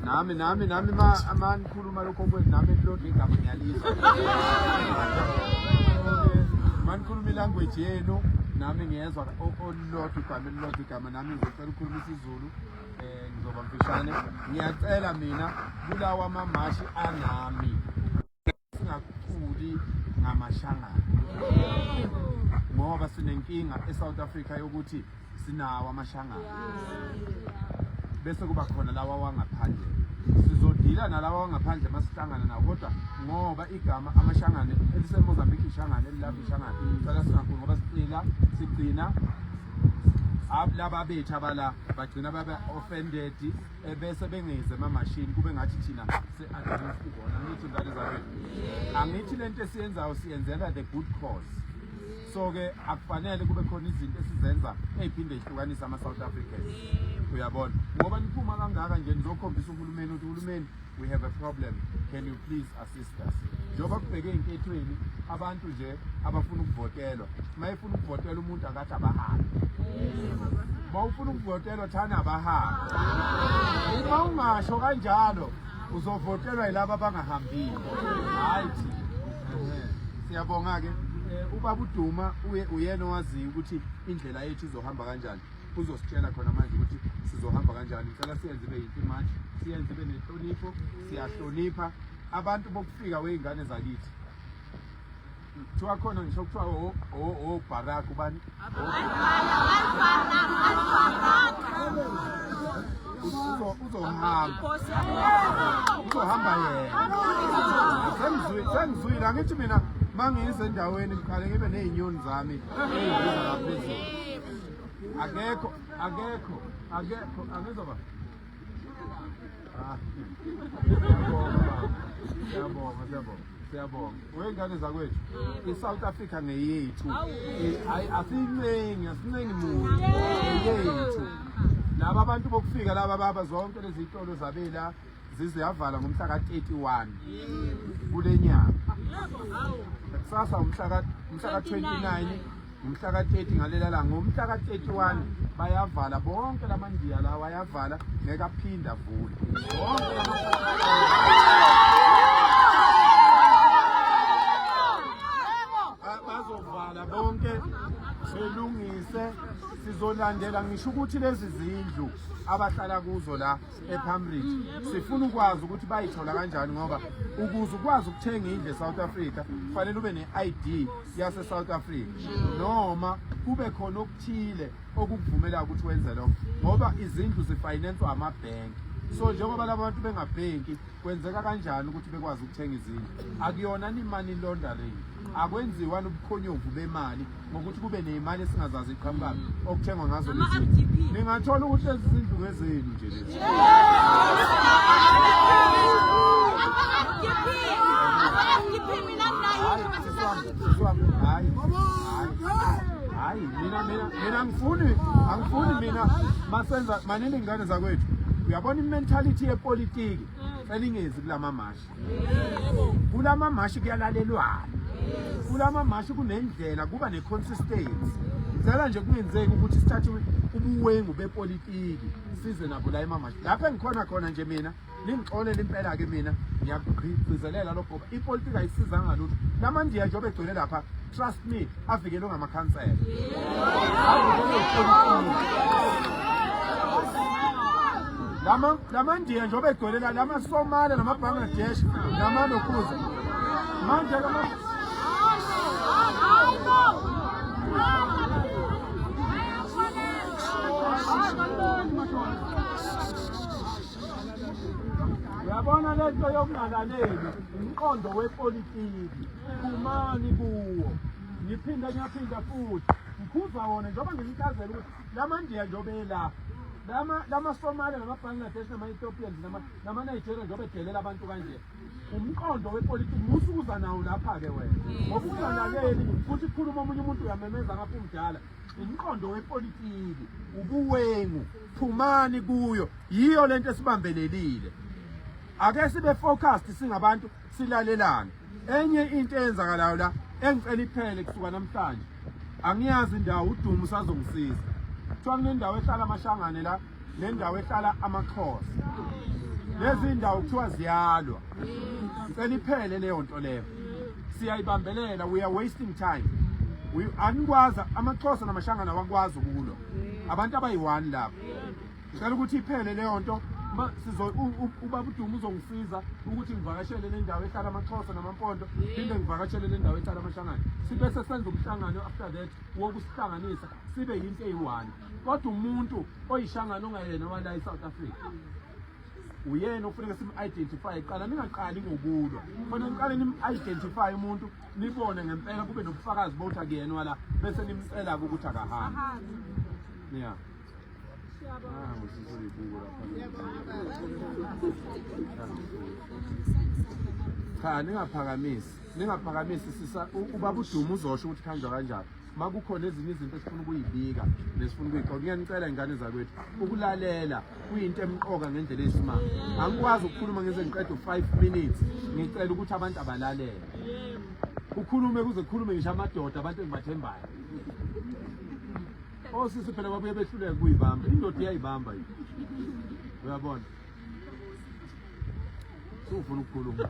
Nami ma nikhuluma lokho kwenu, nami elilodwa igama ngiyalizwa. Ma nikhuluma ilanguage yenu, nami ngiyezwa olulodwa igama, elilodwa igama. Nami ngizocela ukukhuluma isiZulu, ngizoba mfishane. Ngiyacela mina kulawa amamashi anami singaculi ngamashangana, ngoba sinenkinga eSouth Africa yokuthi sinawo amashangana bese kuba khona lawa wangaphandle. Sizodila nalawa wangaphandle masihlangana nawo, kodwa ngoba igama amashangane eliseMozambique ishangane, elilapha ishangane, cela singakhulu ngoba sicila sigcina laba bethu abala bagcina babe offended, bese bengeze emamashini, kube ngathi thina se-against bona. Angithi ngane zakwethu, angithi lento esiyenzayo siyenzela the good cause, so-ke akufanele kube khona izinto esizenza ey'phinde y'hlukanise ama-South Africans, uyabona? Ngoba niphuma kangaka nje nizokhombisa uhulumeni ukuthi, "Uhulumeni, we have a problem, can you please assist us?" Njengoba kubheke ey'nkethweni, abantu nje abafuna ukuvotelwa, uma efuna ukuvotela umuntu akathi abahambe. Uma ufuna ukuvotelwa, thana abahambe. Uma ungasho kanjalo, uzovotelwa yilaba abangahambile, hhayi thina. Siyabonga-ke. Ubaba uDuma uyena owaziyo ukuthi indlela yethu izohamba kanjani. Uzositshela khona manje ukuthi sizohamba kanjani. Ngicela siyenze ibe yinto manje, siyenze ibe nenhlonipho. Siyahlonipha abantu bokufika wey'ngane zakithi. Kuthiwa khona ngisho kuthiwa o Barack ubani uzohamba, uzohamba yena. Sengizwile, angithi mina mangize endaweni ngiqale ngibe ney'nyoni zami ey'ndiza ngaphezulu. Akekho, akekho, akekho, angizoba. Ah, siyabonga, siyabonga, siyabonga wey'ngane zakwethu. I-South Africa ngeyethu. Hayi, asiyincengi, asincengi muntu, eyethu. Laba abantu bokufika laba baba zonke lezi zitolo zabela ziziyavala ngomhla ka-31 kule nyanga. Kusasa umhla ka-29, umhla ka-30 ngalela langa, ngomhla ka-31 bayavala bonke lamandiya lawa, ayavala, ngeke aphinde avule bonke bazovala bonke belungise. Sizolandela ngisho ukuthi lezi zindlu abahlala kuzo la ePalm Ridge, sifuna ukwazi ukuthi bayithola kanjani, ngoba ukuze ukwazi ukuthenga indlu eSouth Africa kufanele ube ne-ID yase-South Africa noma kube khona okuthile okukuvumela ukuthi wenze lokho, ngoba izindlu zifinanswa amabhenki. So njengoba laba bantu bengabhenki, kwenzeka kanjani ukuthi bekwazi ukuthenga izindlu? Akuyona ni-money laundering, akwenziwa nobukhonyovu bemali ngokuthi kube ney'mali esingazazi iqhamukapi okuthengwa ngazo lezi zindlu. Ningathola ukuthi lezi zindlu ngezenu nje lezi. Hayi, sisi wami, sisi wami, hayi, hayi, hayi, mina angifuni, angifuni mina masenza manini ingane zakwethu. Uyabona imentality yepolitiki selingezi kulamamashi. Kulamamashi kuyalalelwana. Kulamamashi kunendlela, kuba neconsistency. Ngicela nje kungenzeki ukuthi sithathe ubuwengu bepolitiki size nabo la emamashi. Lapho engikhona khona nje mina, ningixolele impela ke, mina ngiyakugcizelela lokho ngoba ipolitiki ayisizanga lutho. Lamandiya njengoba egcwele lapha, trust me, avikelwe ngamakhansela, avikelwe ipolitiki. Lama lamandiya njengoba egcwele la, lamaSomalia, lama-Bangladesh, lamalokhuza manje lama. Uyabona lento yokungalaleli umqondo wepolitiki, phumani kuwo. Ngiphinda, ngiyaphinda futhi, ngikhuza wona njengoba nginichazela ukuthi lamandiya njengoba ela lama lamaSomalia, nama-Bangladesh, nama-Ethiopians, nama-Nigeria, njengoba edelela abantu kanje, umqondo wepolitiki musukuza nawo lapha-ke wena, ngoba ungalaleli futhi kukhuluma omunye umuntu, uyamemeza ngapha umdala. Umqondo wepolitiki ubuwengu, phumani kuyo. Yiyo lento esibambelelile. Ake sibe focused singabantu, silalelane. Enye into eyenzakalayo la engicela iphele kusuka namhlanje, angiyazi indawo, uDumo usazongisiza, kuthiwa kunendawo ehlala amashangane la. Nendawo ehlala amaXhosa. Lezi ndawo kuthiwa ziyalwa. Ngicela iphele leyo nto leyo. Siyayibambelela, we are wasting time. We anikwazi amaXhosa namaShangana awakwazi ukulwa. Abantu abayi-one lapho. Ngicela ukuthi iphele leyo nto. Sizo ubaba uDuma uzongisiza ukuthi ngivakashele le ndawo ehlala amaXhosa namaMpondo, phinde ngivakashele le ndawo ehlala amaShangana. Sibe sesenza umhlangano after that wokusihlanganisa sibe yinto eyi-one. Kodwa umuntu oyishangana ongayena wala e-South Africa uyena okufuneka sim-identify kuqala, ningaqali ngokulwa, kufanele niqale nim-identify umuntu, nibone ngempela kube nobufakazi bokuthi akuyena wala, bese nimcela-ke ukuthi akahambe. Yeah. Ah, cha, ningaphakamisi, ningaphakamisi sisa ubaba uDuma uzosho ukuthi kuhanjwa kanjani. Makukhona ezinye izinto esifuna ukuyibika nesifuna ukuyixoxa, ngiyanicela ingane zakwethu, ukulalela kuyinto emqoka ngendlela eyisimanga. Angikwazi ukukhuluma ngize ngiqede u-5 minutes, ngicela ukuthi abantu abalalele. Ukhulume kuze kukhulume ngisho amadoda, abantu engibathembayo. Osisi phela babuye behluleka ukuyibamba, indoda iyayibamba yini, uyabona? Sufuna ukukhuluma.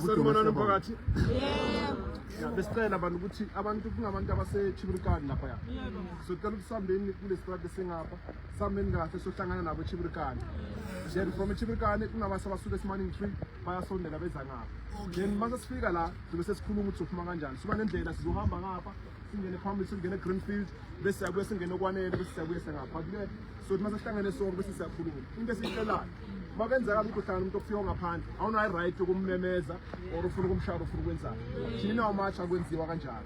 Sanibonani mphakathi. Yebo. Besicela abantu ukuthi abantu kungabantu abaseChibrikani lapha. So cela ukuthi sihambeni kule strata esingapha. Sihambeni kahle sohlangana nabo eChibrikani. Then from eChibrikani kunabase abasuka eSmiling Tree bayasondela beza ngapha. Then mase sifika la sibe sesikhuluma ukuthi sophuma kanjani. Siba nendlela sizohamba ngapha singene phambili singene Greenfield bese siyabuya singene okwanele bese siyabuya sengapha. But ke so mase sihlangene sonke bese siyakhuluma. Into esiyicelayo makwenzeka ukuthi uhlangana umuntu ofika ngaphandle awunayo right yokummemeza or ufuna ukumshaya ufuna ukwenzani. Thina nawo-march akwenziwa kanjalo.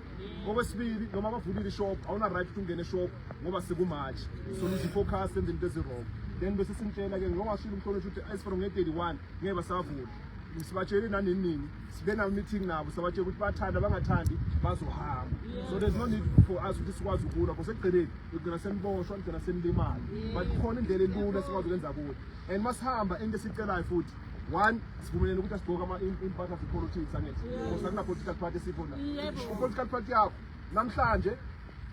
Okwesibili, noma bavulile ishop awuna right ukuthi ungene eshop ngoba siku-march, so lose focus senze into ezi-wrong. Then bese simtshela-ke ngoba washilo umhlonishwa ukuthi as for nge-31 ngeke basavula. Sibatshele nanini nini, sibe nawo meeting nabo, sabatshela ukuthi bathanda bangathandi bazohamba. So there's no need for us ukuthi sikwazi ukulwa because ekugcineni ugcina seniboshwa, ugcina senilimala, but kukhona indlela elula esikwazi ukwenza kuyo. And masihamba into esicelayo futhi, one, sivumelene ukuthi asigqoke impahla zepolitics, angithi? Because akuna-political party esifo la. U-political party yakho namhlanje,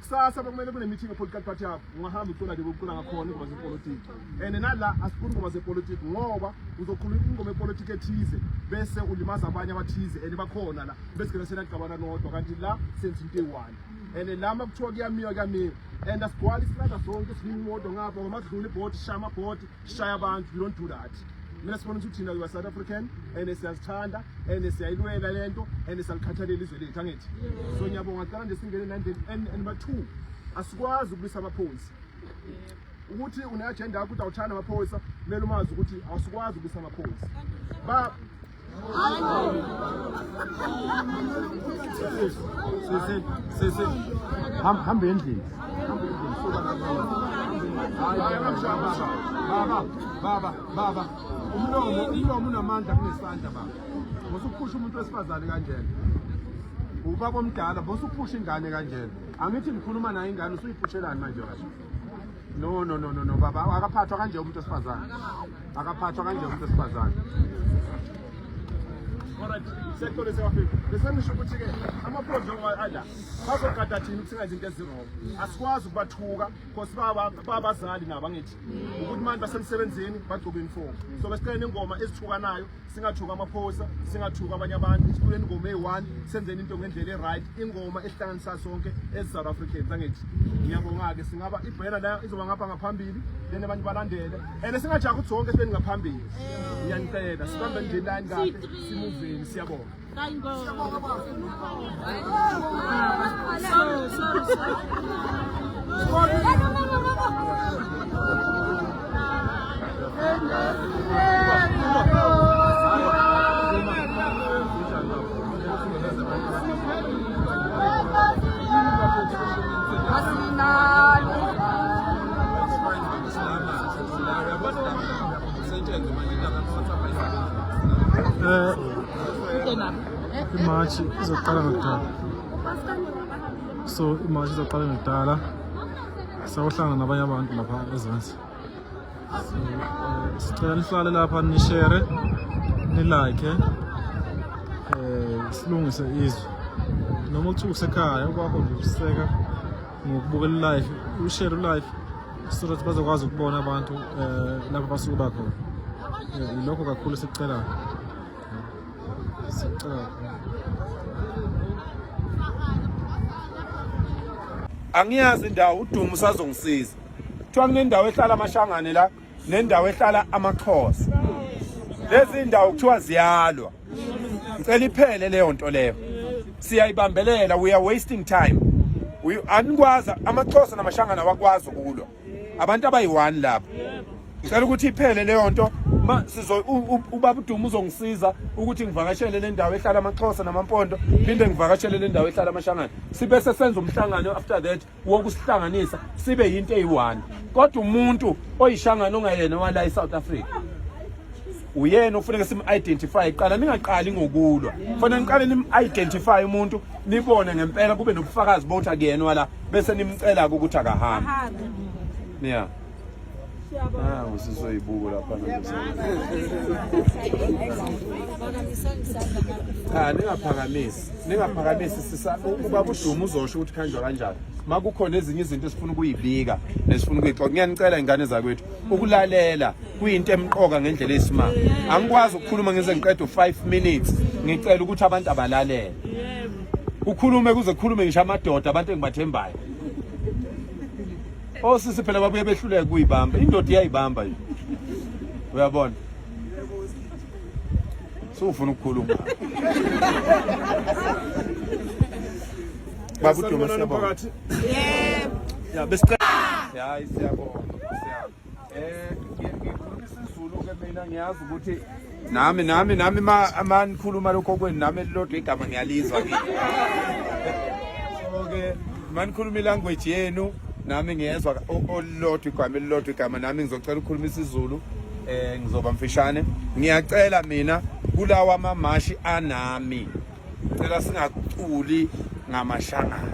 kusasa bekumele kune-meeting ye-political party yakho, ungahamba ucula nje ucula ngakhona ingoma zepolitiki. And nala asifuni ingoma zepolitiki ngoba uzokhuluma ingoma yepolitiki ethize bese ulimaza abanye abathize and bakhona la, bese gcina senaqabana nodwa, kanti la senza into eyi-one. And la uma kuthiwa kuyamiwa, kuyamiwa. And asigcwali isitrata sonke siyimoto ngapha ngoba kudlula ibhodi shaya amabhodi shaya abantu. We don't do that. Mina sibona ukuthi thina we are South African and siyazithanda and siyayilwela lento and siyalikhathalela izwe lethu, angithi? So ngiyabonga. Cela nje singene nandeni. And number 2, asikwazi ukulwisa amaphoyisa. Ukuthi une-agenda yakho ukuthi awuthanda amaphoyisa, kumele umazi ukuthi awusikwazi ukulwisa amaphoyisa. Ba Sisi, sisi, hamba endlini. Hamba endlini, suka lapha. Hayi, baba, baba, baba. Umlomo unamandla kunesandla baba. Musuphusha umuntu wesifazane kanjena. Ubaba omdala, musuphusha ingane kanjena. Angithi ngikhuluma naye ingane usuyiphushelani manje wena? No, no, no, no, no, baba, akaphathwa kanje umuntu wesifazane. Akaphathwa kanje umuntu wesifazane. Alright, siyaqolisa bafethu. Bese ngisho ukuthi-ke amaphoyisa njengoba ala bazogada thina ukuthi singenzi into ezi-wrong. Asikwazi ukubathuka because babazali nabo, angithi? Ukuthi manje basemsebenzini bagcoke uniform. So besicela ingoma ezithukanayo, singathuka amaphoyisa, singathuka abanye abantu, siculeni ingoma eyi-one, senzeni into ngendlela e-right, ingoma ehlanganisa sonke as South Africans, angithi? Ngiyabonga-ke. Singaba ibhena la izoba ngapha ngaphambili, then abantu balandele. And singajahi ukuthi sonke sibe ngaphambili. Ngiyanicela sibambe nje line kahle, simuveni. Siyabonga. Sorry, sorry, sorry. Imarch izoqala ngokudala, so imarch izoqala ngokudala, sawuhlangana nabanye abantu lapha ezansi. So sicela nihlale lapha, nishare, nilike, silungise izwe. Noma uthi usekhaya kwakho nje useka. Ngokubukela live, ushare live so that bazokwazi ukubona abantu eh lapho basuke bakhona. Ilokho kakhulu sikucelayo. Sicela kakhulu. Angiyazi indawo uDumo usazongisiza. Kuthiwa kunendawo ehlala amashangane la nendawo ehlala amaXhosa. Lezi ndawo kuthiwa ziyalwa. Ngicela iphele leyo nto leyo. Siyayibambelela, we are wasting time. Anikwazi amaXhosa namashangane awakwazi ukulwa. Abantu abayi-one lapha. Ngicela ukuthi iphele leyo nto. Ma sizo ubaba uDuma uzongisiza ukuthi ngivakashele le ndawo ehlala amaXhosa namaMpondo, phinde ngivakashele le ndawo ehlala amashangane. Sibe sesenza umhlangano after that wokusihlanganisa sibe yinto eyi-one. Kodwa umuntu oyishangane ongayena wala eSouth Africa uyena ofuneka sim-identify kuqala, ningaqali ngokulwa. Kufanele niqale nim-identify umuntu, nibone ngempela kube nobufakazi bokuthi akuyena wala, bese nimcela-ke ukuthi akahambe. Yeah. Ah, usizoyibuko lapha. Cha, ningaphakamisi. Ningaphakamisi sisa ubaba uDuma uzosho ukuthi khanjwa kanjani. Makukhona ezinye izinto esifuna ukuyibika nesifuna ukuyixoxa. Ngiyanicela ingane zakwethu ukulalela kuyinto emqoka ngendlela eyisimanga. Angikwazi ukukhuluma ngize ngiqede u5 minutes ngicela ukuthi abantu abalalele. Ukhulume kuze kukhulume ngisho amadoda abantu engibathembayo. Osisi phela babuye behluleke kuyibamba. Indoda iyayibamba nje. Uyabona? Sufuna ukukhuluma. Baba uDuma siyabonga. Yebo. Ya besicela. Hayi siyabonga. Siyabonga. Eh ngikhuluma isiZulu ke mina ngiyazi ukuthi nami nami nami ma ma nikhuluma lokho kwenu nami elilodwa igama ngiyalizwa ke. So ke manikhuluma ilanguage yenu nami ngiyezwa olilodwa igama elilodwa igama nami ngizocela ukukhuluma isiZulu eh ngizoba mfishane. Ngiyacela mina kulawa amamashi anami cela singaculi ngamashangana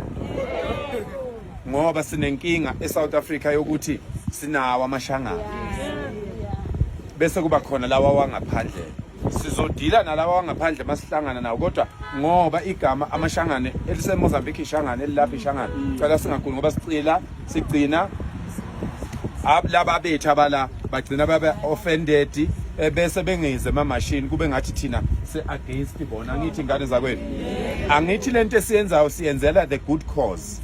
ngoba sinenkinga eSouth Africa yokuthi sinawo amashangana bese kuba khona lawa wangaphandle sizodila nalawa wangaphandle masihlangana nawo kodwa ngoba igama amashangane eliseMozambique ishangane elilapha ishangane cela singaguli ngoba sicila sigcina laba bethu abala bagcina babe offended eh, bese bengeze emamashini kube ngathi thina se against bona. Angithi ingane zakwenu, angithi lento esiyenzayo siyenzela the good cause,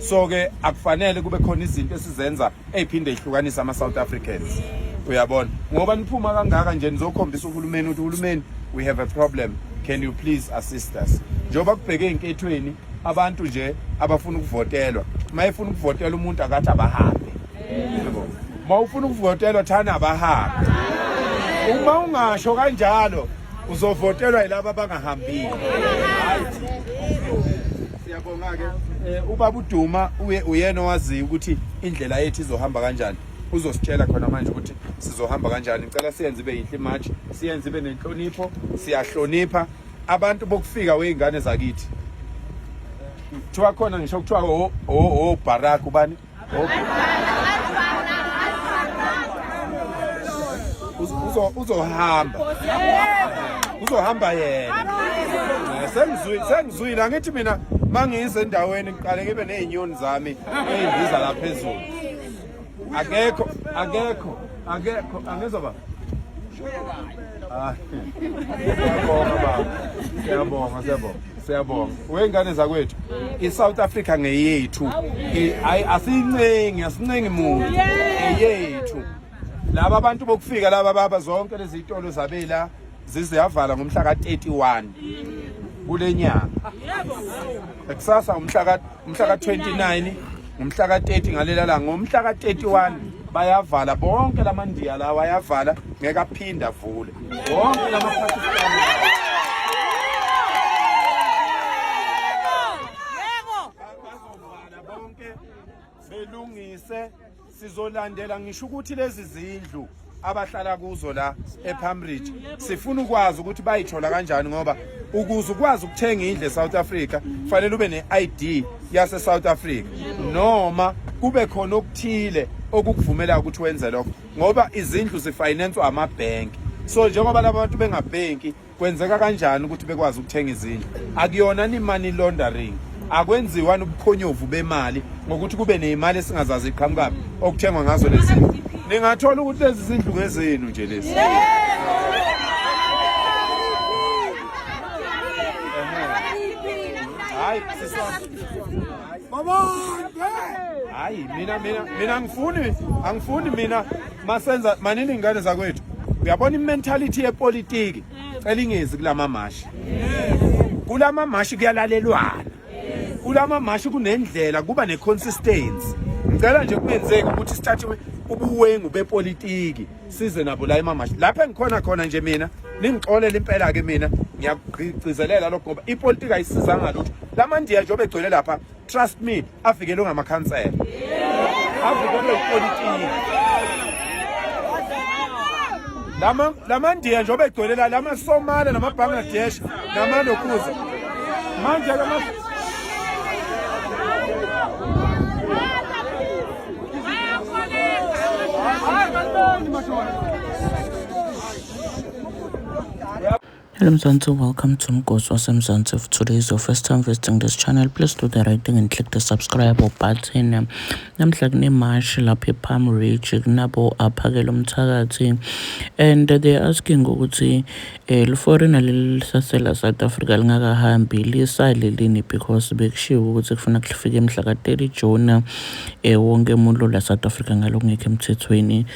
so ke akufanele kube khona izinto esizenza eziphinde ihlukanise ama South Africans. Uyabona, ngoba niphuma kangaka nje nizokhombisa uhulumeni ukuthi uhulumeni, we have a problem, can you please assist us? Njengoba kubheke enkethweni abantu nje abafuna ukuvotelwa, mayefuna ukuvotela umuntu akathi abahambe. Yebo, uma ufuna ukuvotelwa thana abahambe. Uma ungasho kanjalo uzovotelwa yilaba abangahambile. Siyabonga ke eh, ubaba uDuma uye uyena owaziyo ukuthi indlela yethu izohamba kanjani. Uzositshela khona manje ukuthi sizohamba kanjani. Ngicela siyenze ibe yinhle imarch, siyenze ibe nenhlonipho. Siyahlonipha abantu bokufika wey'ngane zakithi. Kuthiwa khona ngisho kuthiwa o o Barack ubani uzohamba uzohamba yena. Sengizwile sengizwile angithi mina mangize endaweni ngiqale ngibe nezinyoni zami ezindiza la phezulu. Akekho akekho akekho angizwa ba. Siyabonga baba. Siyabonga siyabonga. Siyabonga. Wengane zakwethu, iSouth Africa ngeyethu. Hayi asiyincengi, asincengi muntu. Eyethu. Laba abantu bokufika laba baba zonke lezi zitolo zabela ziziyavala ngomhla ka-31 kule nyanga. Kusasa umhla ka umhla ka-29 ngomhla ka-30 ngalela langa ngomhla ka-31 bayavala bonke lamandiya lawa ayavala ngeke aphinde avule wonke lama-Pakistani bazovala bonke belungise. Sizolandela ngisho ukuthi lezi zindlu abahlala kuzo la ePalm Ridge sifuna ukwazi ukuthi bayithola kanjani, ngoba ukuze ukwazi ukuthenga indlu eSouth Africa kufanele ube ne-ID yase South Africa noma kube khona okuthile okukuvumela ukuthi wenze lokho, ngoba izindlu zifinanswa amabhenki. So njengoba laba bantu bengabhenki, kwenzeka kanjani ukuthi bekwazi ukuthenga izindlu? Akuyona ni money laundering? Akwenziwa nobukhonyovu bemali ngokuthi kube nezimali esingazazi iqhamukaphi okuthengwa ngazo lezi. Ningathola ukuthi lezi zindlu ngezenu nje lezi. Hayi siswami. Hayi mina mina mina angifuni angifuni mina masenza manini ingane zakwethu. Uyabona imentality yepolitiki cela ingezi kulamamashi. Kulamamashi kuyalalelwana. Kulamamashi kunendlela kuba neconsistency. Ngicela nje kungenzeki ukuthi sithathe ubuwengu bepolitiki size nabo la emamashi. Lapha engikhona khona nje mina ningixolele impela ke mina ngiyakugcizelela lokho ngoba ipolitiki ayisizanga lutho. Lamandiya nje obegcwele lapha trust me avikelwe ngamakhansela avikelwe ipolitiki lama lamandiya nje obegcwele la lamaSomalia namaBangladesh namalokhuza manje lama Hello Mzansi, welcome to Mgosi waseMzansi. If today is your first time visiting this channel, please do the right thing and click the subscribe button. Namhla kunemashi lapha ePalm Ridge kunabo aphakela umthakathi and they are asking ukuthi eh liforeigner leli lisasela South Africa lingakahambi lisale lini because bekushiwo ukuthi kufuna kufike mhla ka-30 June eh wonke umuntu la South Africa ngalokungekho emthethweni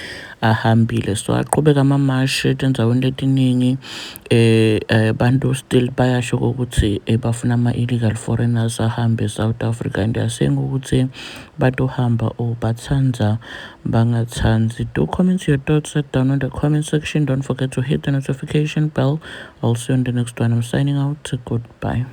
ahambile. So aqhubeka amamashi etindzaweni letiningi eh bantu still bayasho ukuthi bafuna ama-illegal foreigners ahambe e-South Africa and they are saying ukuthi batohamba or batsandza bangatsandzi. Do comment your thoughts down in the comment section. Don't forget to hit the notification bell. I'll see you on the next one. I'm signing out. Goodbye.